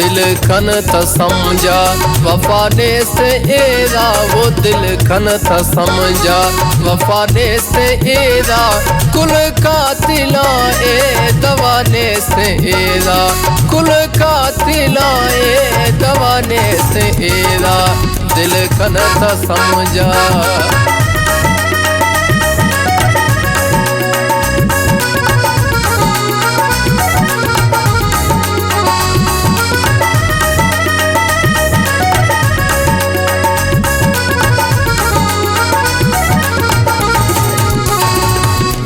دل کنت سمجھا وفا نیست ایرا، وہ دل کنت سمجھا وفا نیست ایرا۔ کل قاتلاں اے دوا نیست ایرا، کل قاتلاں اے دوا نیست ایرا۔ دل کنت سمجھا۔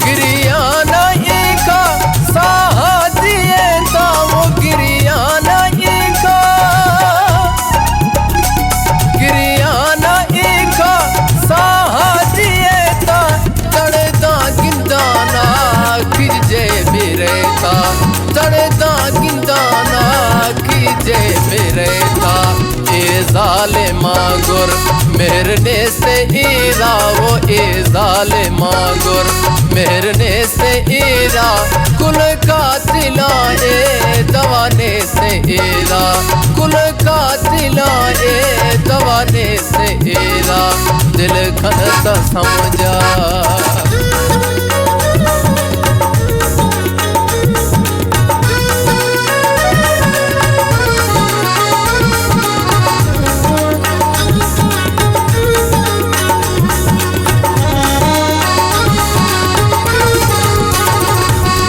گریانا ایکا ساہ دیتا، وہ گریانا ایکا، گریانا ایکا ساہ دیتا۔ تڑدا گندانا کیجے بیریتا، تڑدا گندانا کیجے بیریتا۔ اے ظالماں گر مہر نیست ایرا، وہ اے ظالماں گر مہر نیست ایرا۔ کل قاتلاں اے دوا نیست ایرا، کل قاتلاں اے دوا نیست ایرا۔ دل کنت سمجھا۔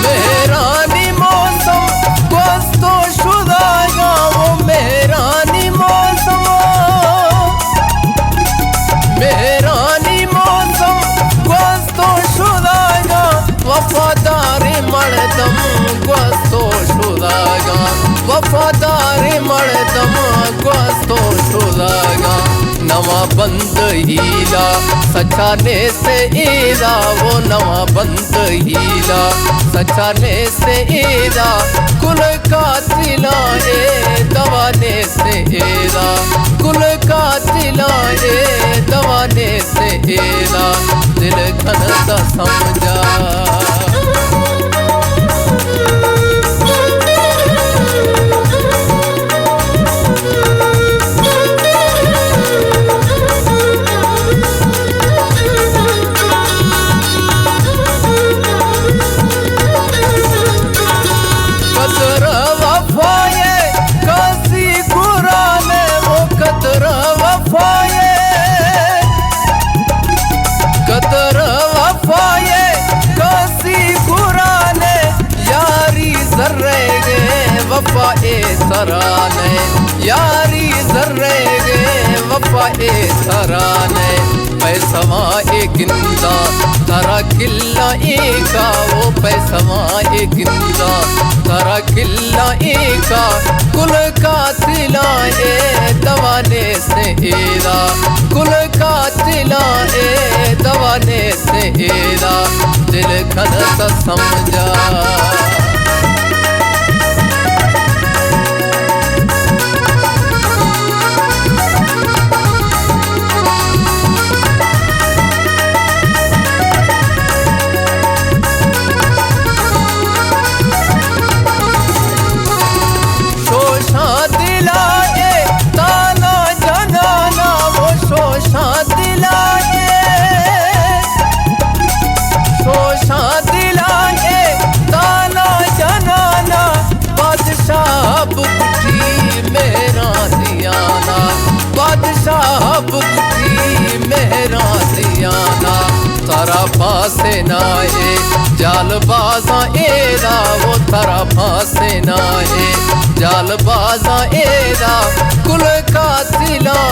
مہرانی موسم گوست و شداگاں، وہ مہرانی موسم، مہرانی موسم گوست و شداگاں، وفادار مردم گوست و شداگاں، وفادار مردم گوست و شداگاں۔ نواں بند ہیلا سچا نیست ایرا، وہ نواں بند ہیلا سچا نیست ایرا۔ کل قاتلاں اے دوا نیست ایرا، کل قاتلاں اے دوا نیست ایرا۔ دل کنت سمجھا۔ قدر وفائے کسی گرانے، وہ قدر وفائے، قدر وفائے کسی گرانے۔ یاری زرے گے وفا اے ترانے، یاری زرے گے وفا اے ترانے۔ پیسواں اے گنداں ترا کلا ایکا، وہ پیسواں اے گنداں ترا کلا ایکا۔ کل قاتلاں اے دوا نیست ایرا، کل قاتلاں اے دوا نیست ایرا۔ دل کنت سمجھا۔ شوشاں دلا اے تانا جنانا، وہ شوشاں دلا اے، شوشاں دلا اے تانا جنانا۔ بادشاہ بگٹی مہراں دیانا، بادشاہ بگٹی مہراں دیانا۔ ترا پاسے نائے جال بازاں ایرا، وہ ترا پاسے نائے جال بازاں ایرا۔ کل قاتلاں